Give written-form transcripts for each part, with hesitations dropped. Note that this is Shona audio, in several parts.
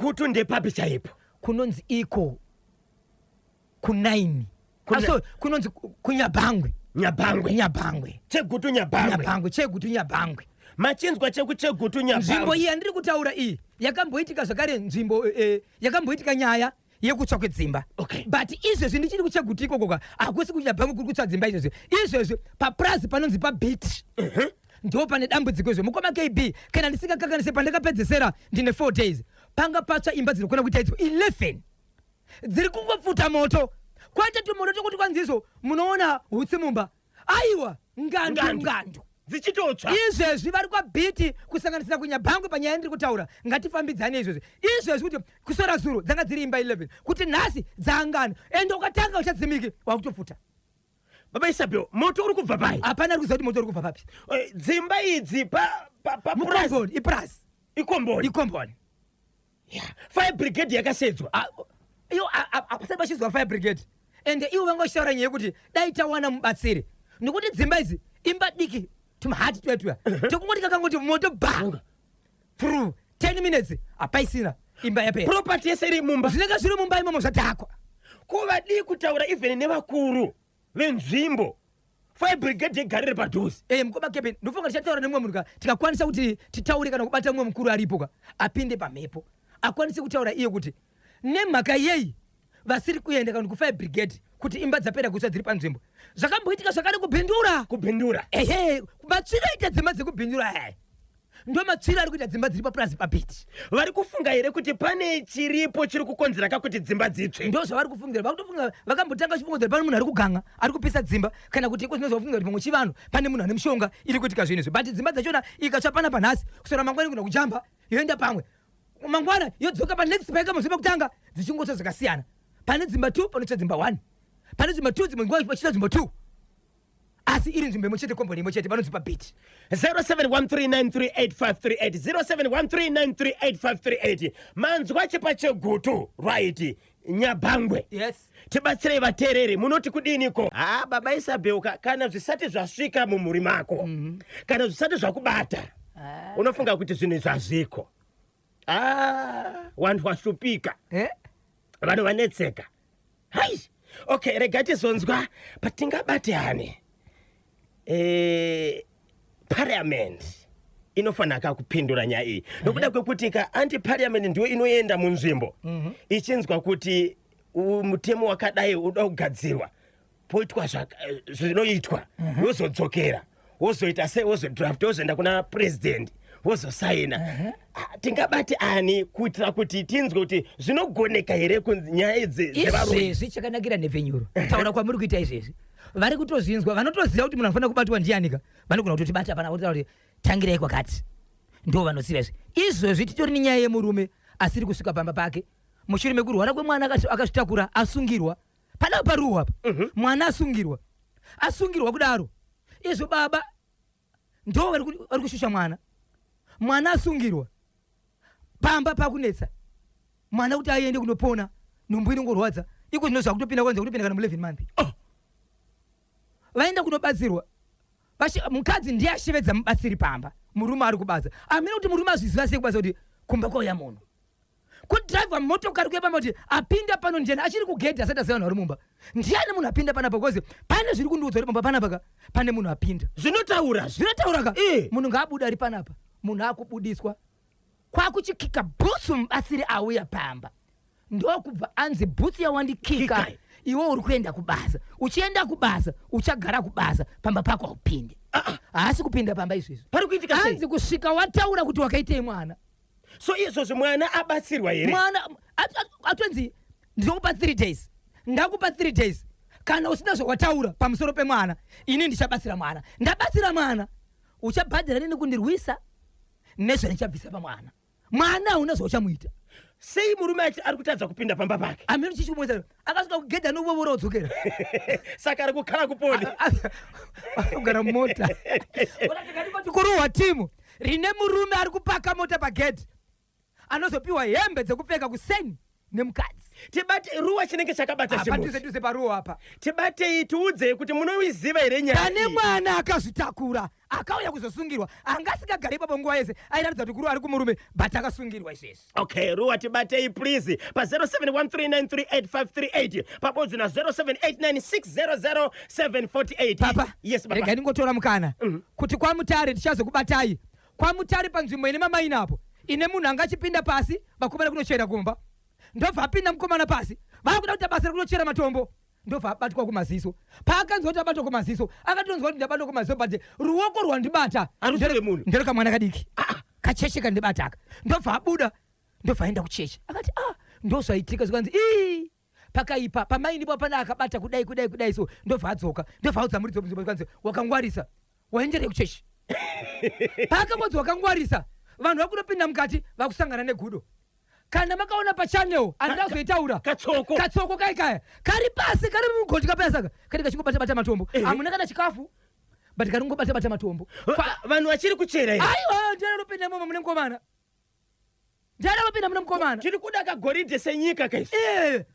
Chegutu ndepapi chaipo? Kunonzi iko ku9. So kunonzi kuNyabhangwe. Nyabhangwe. Nyabhangwe. Chegutu Nyabhangwe. Nyabhangwe, Chegutu Nyabhangwe. Machinzwa chekuChegutu Nzvimbo Nyabhangwe. iyi yandiri kutaura iyi yakamboitika zvakare nzvimbo yakamboitika nyaya yekutsva kwedzimba. But izvezvi ndichiri kuChegutu ikoko ka, hakusi kuNyabhangwe kuri kutsva dzimba izvezvi. Izvezvi papurazi panonzi paBit. Ndo pane dambudziko izvo. Mukoma KB, kana ndisingakakanise pandakapedzesera ndine 4 days. Panga patsva imba dzinokwana kuita idzo 11. Dziri kungopfuta moto. Kwaita tumoto tokuti kwanzi izvo munoona hutsi mumba. Aiwa, ngandu Ngandu. ngandu. Dzichitotsva. Izvezvi vari kwaBiti kusanganisira kuNyabhangwe panyaya yandiri kutaura. Ngatifambidzane izvezvi. Izvezvi kuti kusora zuro dzanga dziri imba 11 kuti nhasi dzangana. Ende ukatanga uchadzimiki wakutopfuta. Baba Isabel, moto uri kubva pai? Hapana ari kuziva kuti moto uri kubva papi. Dzimba idzi pa pa pa purazi. Mukomboni, ipurazi. Ikomboni. Ikomboni. Yeah. Fire brigade yakasedzwa. Iyo hapasati pachizwa fire brigade. Ende ivo vanga vachitaura nyaya yekuti dai tawana mubatsiri. Nekuti dzimba idzi imba diki tumhati tuya tuya. Tokungoti kakangoti moto ba. Through 10 minutes hapaisina imba yapera. Property yese iri mumba. Zvinenge zviri mumba imomo zvadhakwa. Ko vadii kutaura even nevakuru venzvimbo? Fire brigade yegarire padhuze. Mukoma Kevin, ndofunga tichataura nemumwe munhu ka, tikakwanisa kuti titaure kana kubata mumwe mukuru aripo ka, apinde pamhepo akwanise kutaura iye kuti nemhaka yei vasiri kuenda kana kufire brigade kuti imba dzapera kutsva dziri panzvimbo. Zvakamboitika zvakare kuBindura. KuBindura. Ehe, matsviro aita dzimba dzekuBindura aya. Ndo matsviro ari kuita dzimba dziri papurazi paBiti. Vari kufunga here kuti pane chiripo chiri kukonzera ka kuti dzimba dzitsve? Ndo zvavari kufungira. Vakutofunga vakambotanga vachifunga kuti pane munhu ari kuganga, ari kupisa dzimba, kana kuti iko zvinonzi vafunga kuti pamwe chivanhu pane munhu ane mushonga iri kuitika zvinhu izvi. But dzimba dzachona ikatsva panapa nhasi, kuswera mangwana inogona kujamba yoenda pamwe. Mangwana yodzoka pa next paikambozve pekutanga dzichingotsva zvakasiyana. Pane dzimba 2 panotsva dzimba 1. Pane dzimba 2 dzimwe nguva pachitsva dzimba 2. Asi iri nzvimbo imwe chete, komboni imwe chete, panonzi paBit. 0713938538, 0713938538. Manzwa chepaChegutu, right? Nyabhangwe. Yes. Tibatsirei vateereri, munoti kudiniko? Ha, baba Isabel, kana zvisati zvasvika mumhuri mako, kana zvisati zvakubata, unofunga kuti zvinhu izvi hazviko. Vanhu vashupika. Vanhu vanetseka. Hai. Okay, rega tizonzwa patingabate hani. Parliament inofanira ka kupindura nyaya iyi nokuda kwekuti ka anti parliament ndiyo inoenda munzvimbo ichinzwa kuti mutemo wakadai unoda kugadzirwa, poitwa zvinoitwa, wozodzokera wozoita sei, wozodraft, wozoenda kuna president, wozosaina. Tingabate ani kuitira kuti tinzwe kuti zvinogoneka here nyaya idzi dzevaroyi? Izvezvi chakanakira nhepfenyuro, taura kwamuri kuita izvezvi, vari kutozvinzwa, vanotoziva kuti munhu anofanira kubatwa ndiani ka, vanogona kutotibata pana votaura kuti tangirai kwakati, ndo vanoziva izvi. Izvezvi titori nenyaya yemurume asiri kusvika pamba pake mushure mekurwara kwemwana akazvitakura asungirwa pana paruwa apa. Mwana asungirwa, asungirwa kudaro izvo baba ndo vari kushusha mwana, mwana asungirwa pamba pakunetsa mwana kuti aende kunopona, nhumbu inongorwadza iko zvino zvakutopinda kwanza kutopinda kana mu 11 month. Vaenda kunobatsirwa, mukadzi ndiye ashevedza mubatsiri pamba, murume ari kubasa. Amene kuti murume azviziva sei kubasa kuti kumba kwauya munhu, kudhiraivha motokari kuya pamba kuti apinda pano ndiani, achiri kugedhi asati aziva vanhu vari mumba, ndiani munhu apinda panapa, because pane zviri kundiudza kuti pamba panapa ka pane munhu apinda. Zvinotaura. Zvinotaura ka. Munhu ngaabude ari panapa, munhu akubudiswa kwakuchikika bhutsu, mubatsiri auya pamba ndokubva anzi bhutsu yawandikika Kikai. iwe uri kuenda kubasa, uchienda kubasa uchagara kubasa, pamba pako haupinde. Haasi kupinda pamba izvezvi. Pari kuitika sei? Anzi kusvika wataura kuti wakaitei mwana. So izvozvi mwana abatsirwa here? Mwana atonzi ndinokupa 3 days, ndakupa 3 days, kana usina zvawataura pamusoro pemwana ini ndichabatsira mwana, ndabatsira mwana uchabhadhara nini kundirwisa nezvandichabvisa pamwana, mwana hauna zvauchamuita. Sei murume ari kutadza kupinda pamba pake? Amene chichikumwesa akasvika kugedha novovora odzokera. Saka ari kukara kuponi. Kugara mumota. Kuruhwa timu rine murume ari kupaka mota pagedhi, anozopiwa hembe dzekupfeka kuseni. Nemukadzi. Tibate ruwa chinenge chakabata Apa chimuti. tuze tuze paruwa apa. Tibatei, tiudzei kuti munoiziva here nyaya Pane iyi? mwana akazvitakura akauya kuzosungirwa, anga asingagari ipapo nguva yese, airatidza kuti kuruwa ari kumurume, but akasungirwa izvezvi. Okay, ruwa tibatei please pa 0713938538 pabodzi na 0789600748. Papa. Yes, baba. Regai ndingotora mukana kuti kwaMutare tichazokubatai. KwaMutare panzvimbo ine mamaini apo, ine munhu anga achipinda pasi, vakomana kunochera kumba, ndobva apinda mukomana pasi, vakuda kuita basa rekunochera matombo, ndobva abatwa kumaziso. Paakanzwa kuti abatwa kumaziso, akatonzwa kuti ndabatwa kumaziso, but ruoko rwandibata Harusi rwemunhu. Nderekamwana kadiki kacheche kandibata aka. Ndobva abuda, ndobva aenda kucheche, akati, "Ah, ndozvaitika." Zvikanzi, "Ii, pakaipa pamaini po, pana akabata kudai kudai kudai." So ndobva adzoka, ndobva audza muridzi wenzvimbo, zvikanzi, "Wakangwarisa, waenderei kuchechi?" Paakangonzi wakangwarisa, vanhu vakunopinda mukati, vakusangana negudo. Kana makaona pachannel andazoitaura. Katsoko. Katsoko kai kaya kari pasi, kari mugoti kapaya, saka kari kachingobata bata matombo. Hamuna kana chikafu, but kari kungobata bata matombo. Vanhu vachiri kuchera here? Aiwa, ndiani anopinda imomo mune mukomana? Ndiani anopinda mune mukomana? Tiri kuda kagoridhe senyika kaisi.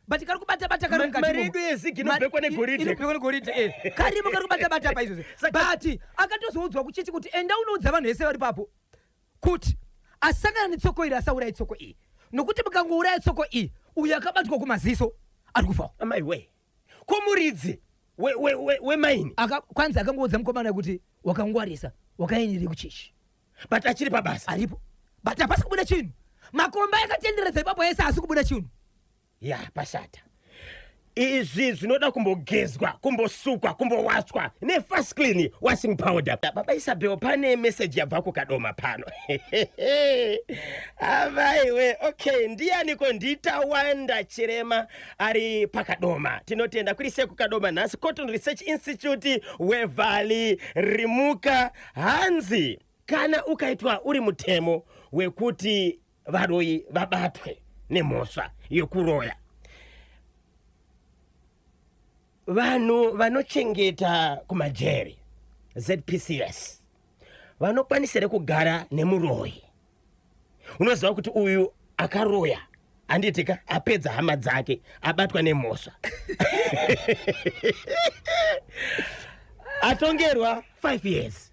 But kari kubata bata kari mukati Mari imomo. yedu yeZiG inobhekwa negoridhe. Inobhekwa negoridhe, karimo kari kubata bata pa izvozvo. But akatozoudzwa kuchechi kuti enda unoudza vanhu vese vari papo kuti asangana netsoko iri asaurayi tsoko iyi, nokuti mukangouraya tsoko iyi, uyu akabatwa kumaziso ari kufawo. Amai we, ko muridzi wemaini? Kwanzi akangoudza mukomana kuti wakangwarisa, wakaenderei kuchechi? But achiri pabasa? Aripo, but hapasi kubuda chinhu. Makomba akatenderedza ipapo ese, asi kubuda chinhu. Ya, pashata. Izvi zvinoda kumbogezwa, kumbosukwa, kumbowachwa nefast clean washing powder. Baba Isabel, pane meseji yabva kuKadoma pano. Avaiwe, okay, ndianiko? Nditawanda Chirema ari paKadoma. Tinotenda kuri sei kuKadoma nhasi? Cotton Research Institute, Wevalley, Rimuka. Hanzi kana ukaitwa uri mutemo wekuti varoyi vabatwe nemhosva yekuroya, vanhu vanochengeta kumajeri, ZPCS, vanokwanisire kugara nemuroyi? Unoziva kuti uyu akaroya, handitika, apedza hama dzake, abatwa nemhosva, atongerwa 5 years.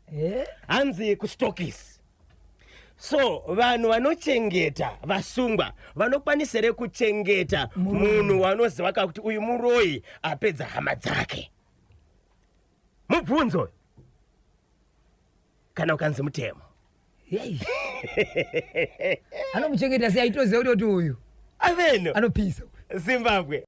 Hanzi kustokis. So vanhu vanochengeta vasungwa vanokwanisire kuchengeta munhu wanoziva ka kuti uyu muroyi, apedza hama dzake? Mubvunzo kana ukanzi mutemo. Yei. Anomuchengeta sei aitoziva kuti uyu Aveno anopisa? Zimbabwe.